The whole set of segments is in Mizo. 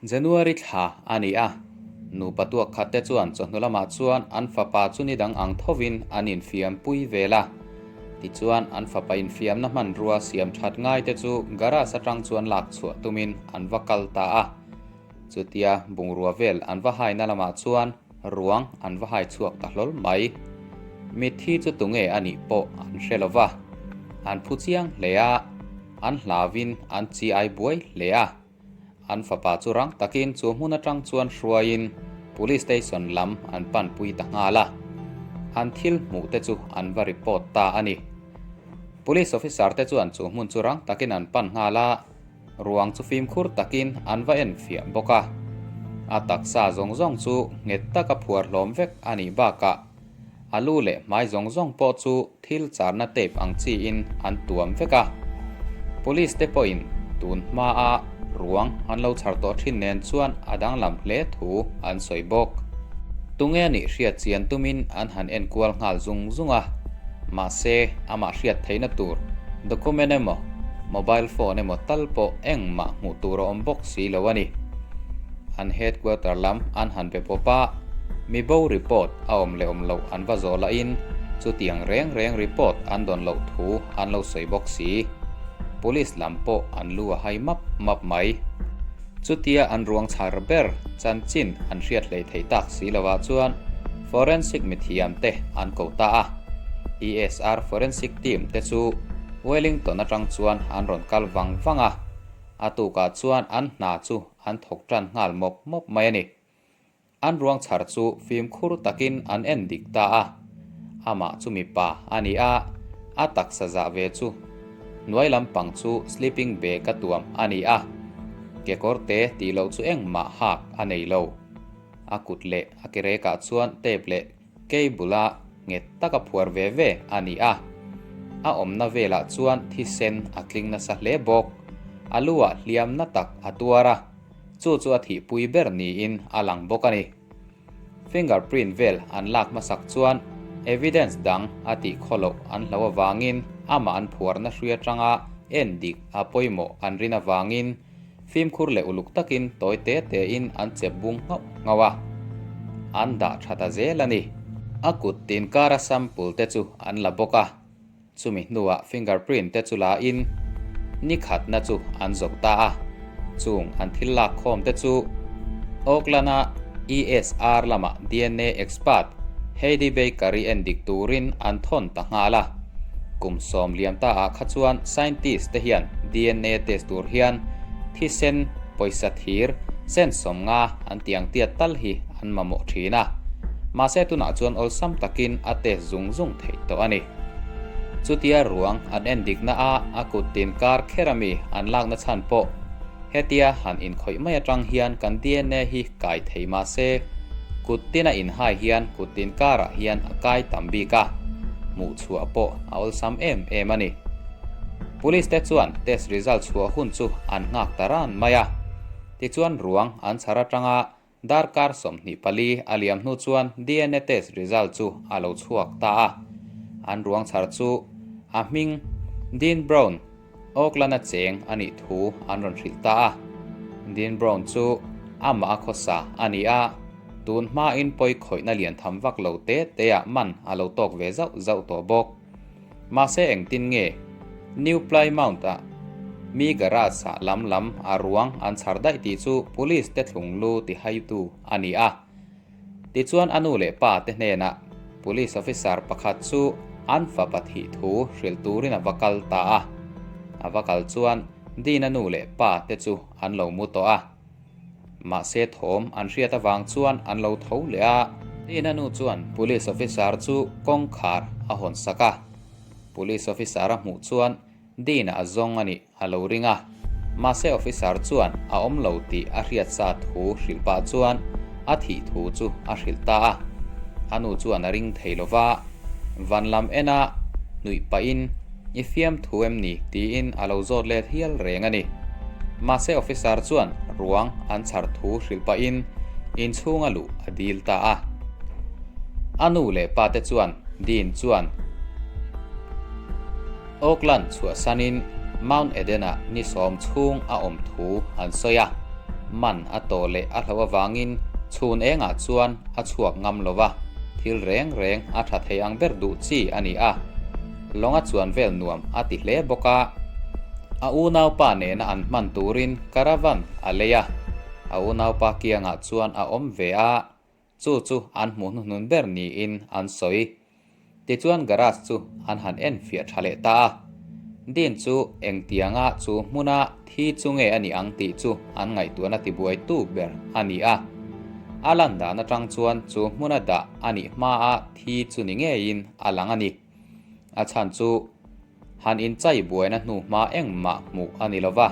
January thla a ni a, nupa tuak khat te chuan chawhnu lamah chuan an fapa chu ni dang ang thovin an infiam pui vel a. Tichuan an fapa infiamna hmanrua siam that ngai te chu garage atang chuan lak chhuah tumin an va kal ta a. Chutia bungrua vel an va haina lamah chuan ruang an va hai chhuak ta hlawl mai. Mitthi chu tunge a nih pawh an hre lo va, an phu chiang hle a, an hlauvin an chi ai buai hle a. An fapa chu rang takin chu hmun atang chuan hruaiin Police Station lam an panpui ta nghal a. An thil hmuh te chu an va report ta a ni. Police officer te chuan chu hmun chu rang takin an pan nghal a, ruang chu fimkhur takin an va enfiah bawk a. A taksa zawng zawng chu nghet taka phuar hlawm vek a nih bakah, A lu leh hmai zawng zawng pawh chu thil charna tape ang chiin an tuam vek a. Police te pawhin tun hmaa ruang an lo chhar tawh thin nen chuan a danglam hle thu an sawi bawk. Tunge nih hriat chian tumin an han enkual nghal zung zung a, mahse amah hriat theihna tur document emaw mobile phone emaw tal pawh engmah hmuh tur a awm bawk si lo a ni. An headquarter lam an han pe pawp a, mi bo report a awm leh awm loh an va zawh lahin chutiang reng reng report an dawn loh thu an lo sawi bawk si. Police lam pawh an lu a hai map map mai. Chutia an ruang chhar ber chanchin an hriat hlei thei tak si lovah chuan forensic mithiam te an ko ta a. ESR forensic team te chu Wellington atang chuan an rawn kal vang vang a, a tukah chuan an hna chu an thawk tan nghal mawp mawp mai a ni. An ruang chhar chu fimkhur takin an en dik ta a, amah chu mipa a ni a, a taksa zah ve chu hnuai lampang chu sleeping bag a tuam a ni a, kekawr te tih loh chu engmah hak a nei lo. A kut leh a kerekah chuan tape leh Cable a nghet taka phuar ve ve a ni a, a awmna velah chuan thisen a tling nasa hle bawk. A luah hliamna tak a tuar a, chu chu a thihpui ber niin a lang bawk a ni. Fingerprint vel an lak hmasak chuan evidence dang a tih khaw loh an hlo avangin amah an phuarna hrui atanga en dik a pawimawh an rin avangin Fimkhur leh uluk takin tawi te tein an chep bung nghauh nghauh a, an dah tha ta zel a ni. A kut tin kara sample te chu an la bawk a, chumi hnuah fingerprint te chu la in ni khatna chu an zo ta a. Chung an thil lak khawm te chu Oakland-a ESR lama DNA expert Heidi Baker-i en dik turin an thawn ta nghal a. Kum 90 ta ah kha chuan scientist te hian DNA test tur hian thisen, pawisa thir, sen 50 an ti ang tiat tal hi an mamawh thin a. Mahse tunah chuan awlsam takin a test zung zung theih tawh a ni. Chutia ruang an en dikna a a kut tin kar kher ami an lakna chhan pawh Hetia han inkhawih mai atang hian kan DNA hi kai thei mahse, kut tin a inhai hian kut tin karah hian a kai tam bik a, hmuh chhuah pawh a awlsam em em a ni. Police te chuan test result chhuah hun chu an nghak ta ran mai a, tichuan ruang an chhar atanga Darkar 24 a liam hnu chuan DNA test result chu a lo chhuak ta a. An ruang chhar chu a hming Dean Brown, Oakland-a cheng a nih thu an rawn hrilh ta a. Dean Brown chu amah a khawsa a ni a, tun hmain pawi khawihna lian tham vak lo te teah man a lo tawk ve zauh zauh tawh bawk. Mahse engtin nge New Plymouth-ah mi garage-ah lam lam a ruang an chhar daih tih chu police te thlung lu ti haitu a ni a. Tichuan a nu leh pa te hnenah police officer pakhat chu an fapa thih thu hrilh turin a va kal ta a. A va kal chuan Dean-a nu leh pa te chu an lo mu tawh a. Mahse thawm an hriat avang chuan an lo tho leh a. Tina nu chuan police officer chu kawngkhar a hawn sak a. Police officer a hmuh chuan Dina a zawng a nih a lo ring a. Mahse officer chuan a awm lo tih a hriat sa thu hrilh pah chuan a thih thu chu a hrilh ta a. A nu chuan a ring thei lo va, van lam ena nuih pahin I fiam thu em ni? tiin a lo zawt let hial reng a ni. Mahse officer chuan ruang an chhar thu hrilh pahin inchhunga luh a dil ta a. A nu leh pa te chuan Dean chuan Oakland chhuahsanin Mount Eden-ah ni 10 chhung a awm thu an sawi a. Man a tawh leh a hlauh avangin chhun engah chuan a chhuak ngam lo va, thil reng reng a tha thei ang ber duh chi a ni a. Lawnga chuan vel nuam a ti hle bawk a. A unaupa nena an hman turin caravan a lei a, a unaupa kiangah chuan a awm ve a. Chu chu an hmuh hnuhnun ber niin an sawi. Tichuan garage chu an han en fiah tha leh ta a. Dean chu engtianga chu hmuna thi chu nge a nih ang tih chu an ngaihtuahna tibuaitu ber a ni a. A lan dan atang chuan chu hmuna dah a nih hmaa thi chu ni ngeiin a lang a ni. A chhan chu Han inchai buaina hnu hma engmah hmuh a ni lova,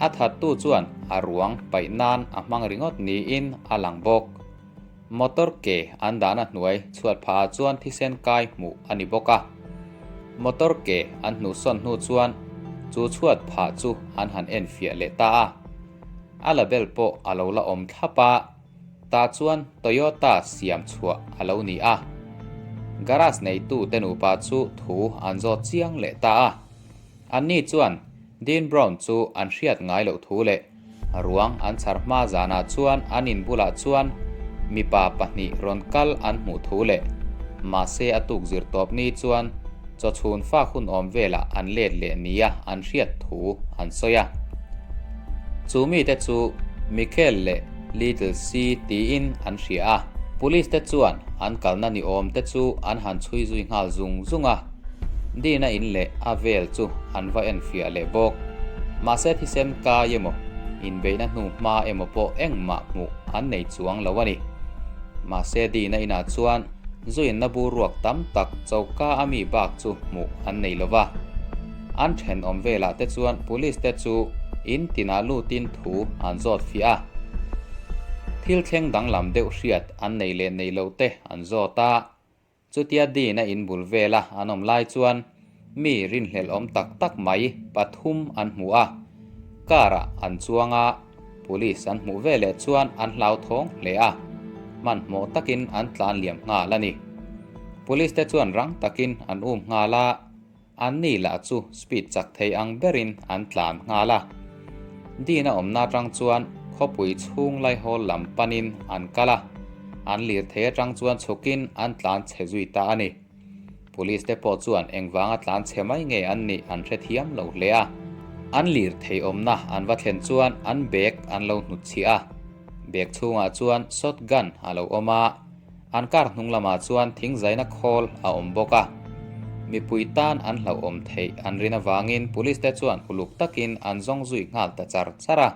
a thattu chuan a ruang paih nan a hmang ringawt niin a lang bawk. Motor ke an dahna hnuai chhuat phahah chuan thisen kai hmuh a ni bawk a. Motor ke an hnuhsawn hnu chuan chu chhuat phah chu an han enfiah leh ta a. A label pawh a lo la awm thlap a. Tah chuan Toyota siam chhuah a lo ni a. Garage neitu te nupa chu thu an zawt chiang leh ta a. Anni chuan Dean Brown chu an hriat ngai loh thu leh ruang an chhar hma zanah chuan an in bulah chuan mipa pahnih rawn kal an hmuh thu leh mahse a tuk zir tawp ni chuan chawchhun fak hun awm velah an let leh nia an hriat thu an sawi a. Chu mite chu Michael leh Little C tiin an hria a. Police te chuan an kalna ni awm te chu an han chhui zui nghal zung zung a. Dina in leh a vel chu an va enfiah leh bawk. Mahse thisen kai emaw, inbeihna hnu hma emaw pawh engmah hmuh an nei chuang lo a ni. Mahse Dina inah chuan zuinna bur ruak tam tak choka a mi bak chu hmuh an nei lo va. An thenawm velah te chuan police te chu in tinah lutin thu an zawt fiah a. Thil thleng danglam deuh hriat an nei leh nei lo te an zawt a. Chutia Dean a in bul vela an awm lai chuan mi rinhlelh awm tak tak mai pathum an hmu a. Car ah an chuang a, police an hmuh veleh chuan an hlauthawng hle a. Hmanhmawh takin an tlan liam nghal a ni. Police te chuan rang takin an um nghal a. An ni lah chu speed chak thei ang berin an tlan nghal a. Dean a awmna atang chuan khawpui chhung laihawl lam panin an kal a, an lirthei atang chuan chhukin an tlan chhe zui ta a ni. Police te pawh chuan engvanga tlan chhe mai nge an nih an hrethiam lo hle a. An lirthei awmna an va thlen chuan an bag an lo hnutchhiah a, bag chhungah chuan shotgun a lo awm a. An car hnung lamah chuan thingzaina khawl a awm bawk a. Mipui tan an hlauhawm theih an rin avangin police te chuan uluk takin an zawng zui nghal ta char char a.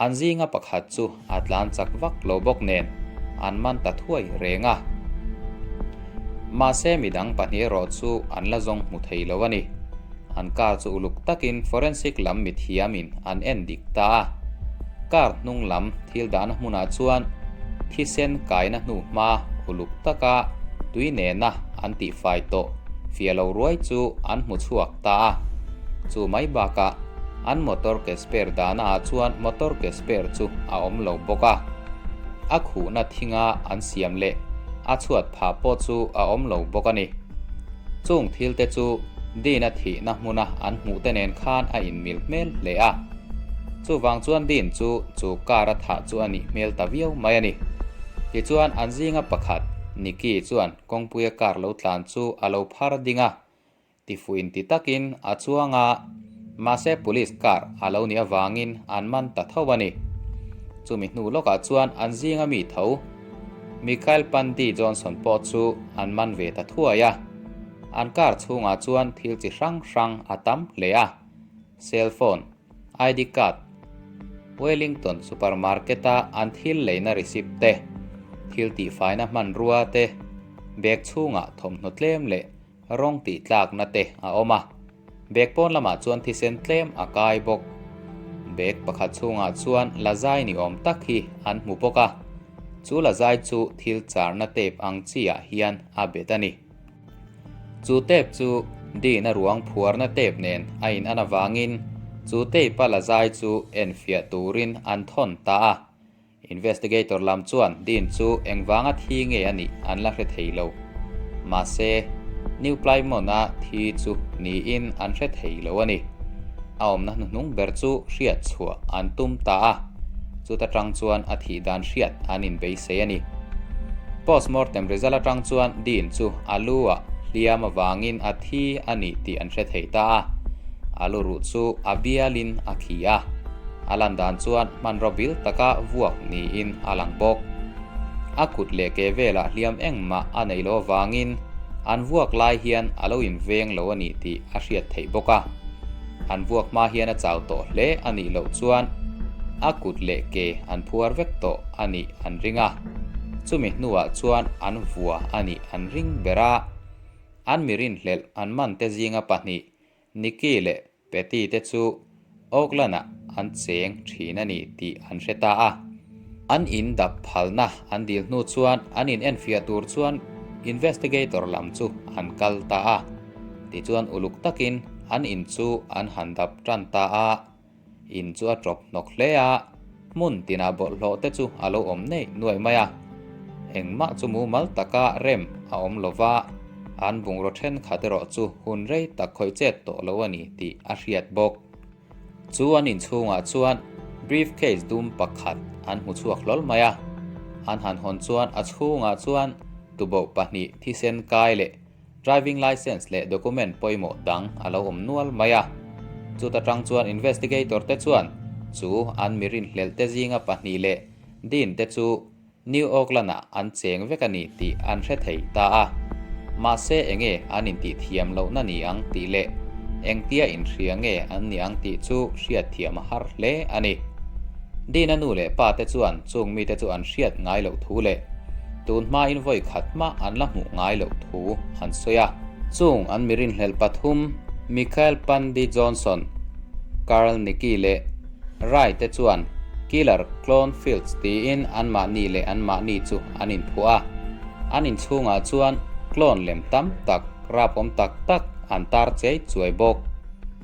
An zinga pakhat chu a tlan chak vak lo bawk nen an man ta thuai reng a. Mahse midang pahnih erawh chu an la zawng hmu thei lo a ni. An car chu uluk takin forensic lam mithiamin an en dik ta a. Car hnung lam thil dahna hmunah chuan thisen kaina hnu hma uluk taka tui nena an tihfai tawh fiah lo ruai chu an hmu chhuak ta a. Chu mai bakah an motor ke spare dahna ah chuan motor ke spare chu a awm lo bawk a. A khuhna thinga an siam leh a chhuat phah pawh chu a awm lo bawk a ni. Chung thil te chu Dean-a thihna hmuna an hmuh te nen khan a inmil hmel hle a. Chuvang chuan Dean chu chu car a thah chu a nih hmel ta viau mai a ni. Tichuan an zinga pakhat, Nicky chuan kawngpuia car lo tlan chu a lo phar ding a. Tifuh inti takin a chuang a, mahse police car a lo nih avangin an man ta tho a ni. Chumi hnu lawkah chuan an zinga mi tho, Michael Pandy Johnson pawh chu an man ve ta thuai a. An car chhungah chuan thil chi hrang hrang a tam hle a, cell phone, ID card, Wellington supermarket-a an thil leina receipt te, thil tihfaina hmanrua te, bag chhungah thawmhnaw tlem leh rawng tih tlakna te a awm a. Bag pawn lamah chuan thisen tlem a kai bawk. Bag pakhat chhungah chuan lazai ni awm tak hi an hmu bawk a, chu lazai chu thil charna tape ang chi ah hian a bet a ni. Chu tape chu Dean-a ruang phuarna tape nen a in an avangin chu tape-a lazai chu enfiah turin an thawn ta a. Investigator lam chuan Dean chu engvanga thi nge a nih an la hre thei lo. Mahse, New Plymouth-a thi chu niin an hre thei lo a ni. A awmna hnuhnung ber chu hriat chhuah an tum ta a. Chuta tang chuan a thih dan hriat an inbeisei a ni. Post-mortem result atang chuan Dean chu a lu ah hliam avangin a thi a ni tih an hre thei ta a. A lu ruh chu a bialin a khi a. A lan dan chuan hmanraw bil taka vuak niin a lang bawk. A kut leh ke velah hliam engmah a neih loh avangin an vuak lai hian a lo inveng lo a ni tih a hriat theih bawk a. An vuak hma hian a chau tawh hle a nih loh chuan a kut leh ke an phuar vek tawh a nih an ring a. Chumi hnuah chuan an vua a nih an ring ber a. An mi rinhlelh an man te zinga pahnih Nicky leh Patty te chu Oakland-ah an cheng thin a ni tih an hre ta a. An in dap phalna an dil hnu chuan an in enfiah tur chuan investigator lam chu an kal ta a. Tichuan uluk takin an in chu an han dap tan ta a. In chu a tawp hnawk hle a, hmun tinah bawlhhlawh te chu a lo awm neih nuaih mai a. Engmah chu mumal taka rem a awm lo va, an bungraw thenkhat erawh chu hun rei tak khawih chet tawh lo a ni tih a hriat bawk. Chu an inchhungah chuan briefcase dum pakhat an hmu chhuak hlawl mai a, an han hawn chuan a chhungah chuan tuboh pahnih thisen kai leh Driving licence leh document pawimawh dang a lo awm nual mai a. Chuta tang chuan investigator te chuan chu an mi rinhlelh te zinga pahnih leh Dean te chu New Oakland ah an cheng vek a ni tih an hre thei ta a. Mahse enge an intih thiam lohna ni ang tih leh engtia inhria nge an ni ang tih chu hriatthiam a har hle a ni. Dean-a nu leh pa te chuan chung mite chu an hriat ngai loh thu leh tun hmain vawi khat hmah an la hmuh ngai loh thu an sawi a. Chung an mi rinhlelh pathum Michael Pandy Johnson, Carl Nicky leh Ray te chuan Killer Clone Fields tiin anmahni leh anmahni chu an inphuah a. An inchhungah chuan clone lem tam tak rapawm tak tak an tar chei chuai bawk.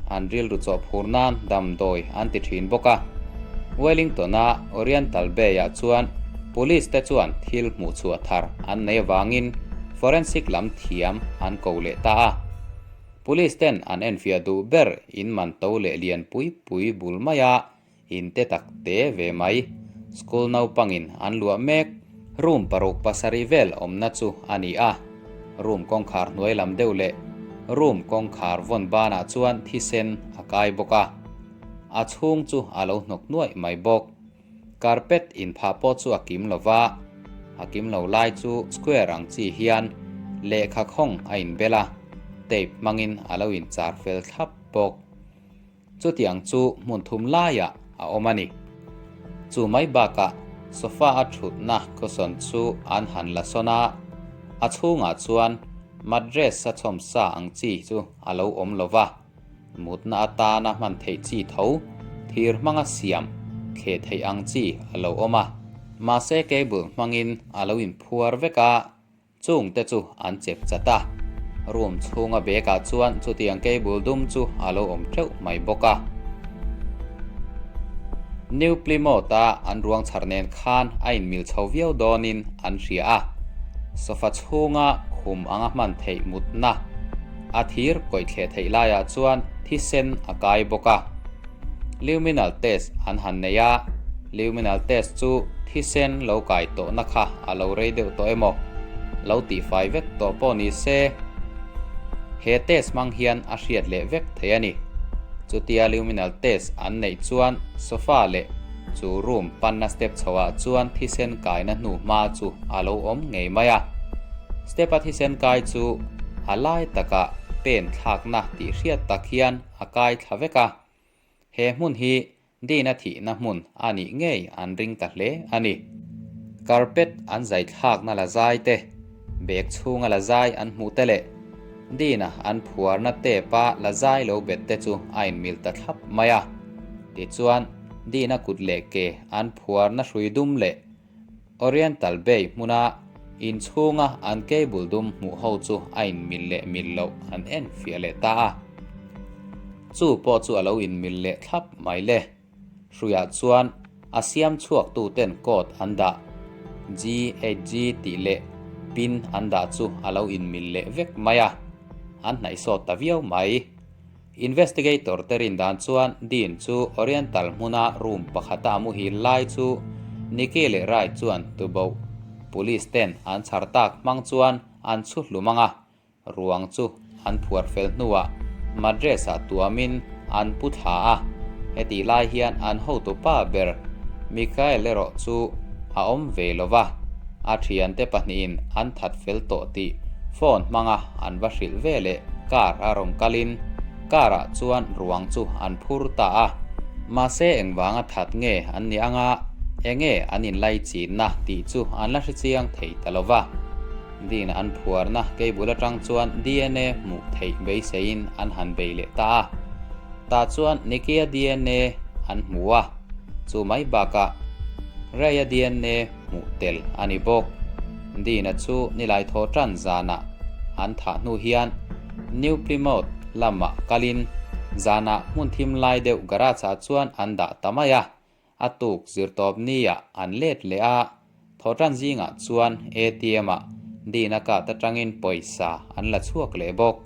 An rilru chawh phur nan damdawi an ti thin bawk a. Wellington-a Oriental Bay-ah chuan Police te chuan thil hmuh chhuah thar an nei avangin forensic lam thiam an ko leh ta a. Police ten an enfiah duh ber in man to leh lian pui pui bul mai a. In te tak te ve mai. School naupangin an luah mek. Room paruk pasarih vel awmna chu a ni a. Room kawngkhar hnuai lam deuh leh room kawngkhar vawn banah chuan thisen a kai bawk a. A chhung chu a lo hnawk nuaih mai bawk. Carpet inphah pawh chu a kim lo va. A kim lo lai chu square ang chi hian lehkha khawng a inbel a, tape hmangin a lo inchar fel thlap bawk. Chutiang chu hmun thum laiah a awm a ni. Chu mai bakah sofa a thutna cushion chu an han la sawn a, a chhungah chuan mattress a chhawm sa ang chi chu a lo awm lo va, mutna atana hman theih chi tho thir hmanga siam thleh theih ang chi a lo awm a, mahse cable hmangin a lo inphuar vek a. Chung te chu an chep chat a, room chhunga bag ah chuan chutiang cable dum chu a lo awm teuh mai bawk a. New Plymouth a an ruang chhar nen khan a inmil chho viau dawnin an hria a, sofa chhunga khum anga hman theih mutna a thir kawih thleh theih laiah chuan thisen a kai bawk a. Luminal test an han nei a, luminal test chu thisen lo kai tawhna kha a lo rei deuh tawh emaw lo tihfai vek tawh pawh ni se, he test hmang hian a hriat leh vek thei a ni. Chutia luminal test an neih chuan sofa leh chu room panna step chhoah chuan thisen kaina hnu hma chu a lo awm ngei mai a. Step a thisen kai chu a lai takah pen thlakna tih hriat tak hian a kai thla vek a, he hmun hi Dina thihna hmun a nih ngei an ring ta hle a ni. Carpet an zai thlakna la zai te, bag chhunga la zai an hmuh te leh Dina an phuarna tape a la zai lo bet te chu a inmil ta thlap mai a. Tichuan, Dina kut leh ke an phuarna hrui dum leh Oriental Bay hmuna inchhunga an cable dum hmuh ho chu a inmil leh mil loh an en fiah leh ta a. Chu pawh chu a lo inmil leh thlap mai le. Hruiah chuan a siam chhuak tu ten code an dah GHG tih leh pin an dah chu a lo inmil leh vek mai a, an hnaih sawt ta viau mai. Investigator te rin dan chuan Dean chu Oriental hmuna room pakhata a muhil lai chu Nicky leh Ray chuan tuboh Police ten an chhar tak hmang chuan an chhu hlum ang a, Ruang chu an phuar fel hnuah Madras-ah tuamin an pu thla a, hetih lai hian an hotupa ber Mikhail erawh chu a awm ve lo va, a thiante pahnihin an that fel tawh tih phone hmanga an va hrilh ve leh car a rawn kalin car-ah chuan ruang chu an phur ta a. Mahse engvanga that nge an nih anga enge an inlaichinna tih chu an la hrechiang thei ta lo va. Dina an phuarna cable atang chuan dna hmuh theih beiseiin an han bei leh ta a. Tah chuan Nicky-a dna an hmu a, chu mai bakah Ray-a dna hmuh tel a ni bawk. Dina chu nilai thaw tan zanah an thah hnu hian New Plymouth lamah kalin zanah hmun thim lai deuh garage-ah chuan an dah ta mai a. A tuk zirtawp niah an let leh a, thawhtan zingah chuan ATM-ah Dina card atangin pawisa an la chhuak leh bawk.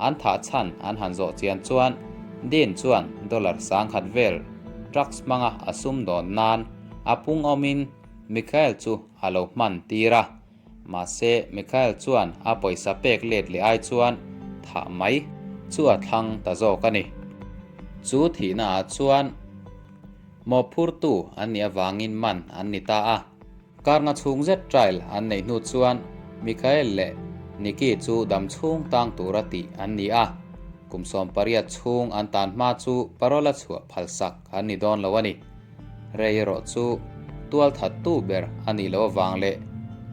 An thah chhan an han zawh chian chuan Dean chuan dollar 10,000 vel drugs hmanga a sumdawn nan a pung awmin Mikhail chu a lo hman tir a. Mahse, Mikhail chuan a pawisa pek let leh ai chuan thah mai chu a thlang ta zawk a ni. Chu thihna ah chuan mawhphurtu an nih avangin man an ni ta a. Karnga chhung zet trial an neih hnu chuan Mikhail leh Nicky chu dam chhung tang tura tih an ni a. Kum 18 chhung an tan hma chu parole a chhuah phalsak an ni dawn lo a ni. Rei erawh chu tual thattu ber a nih loh avang leh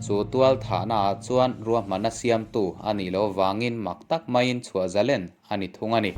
chu tual thahna ah chuan ruahmanna siamtu a nih loh avangin mak tak maiin chhuah zalen a ni thung a ni.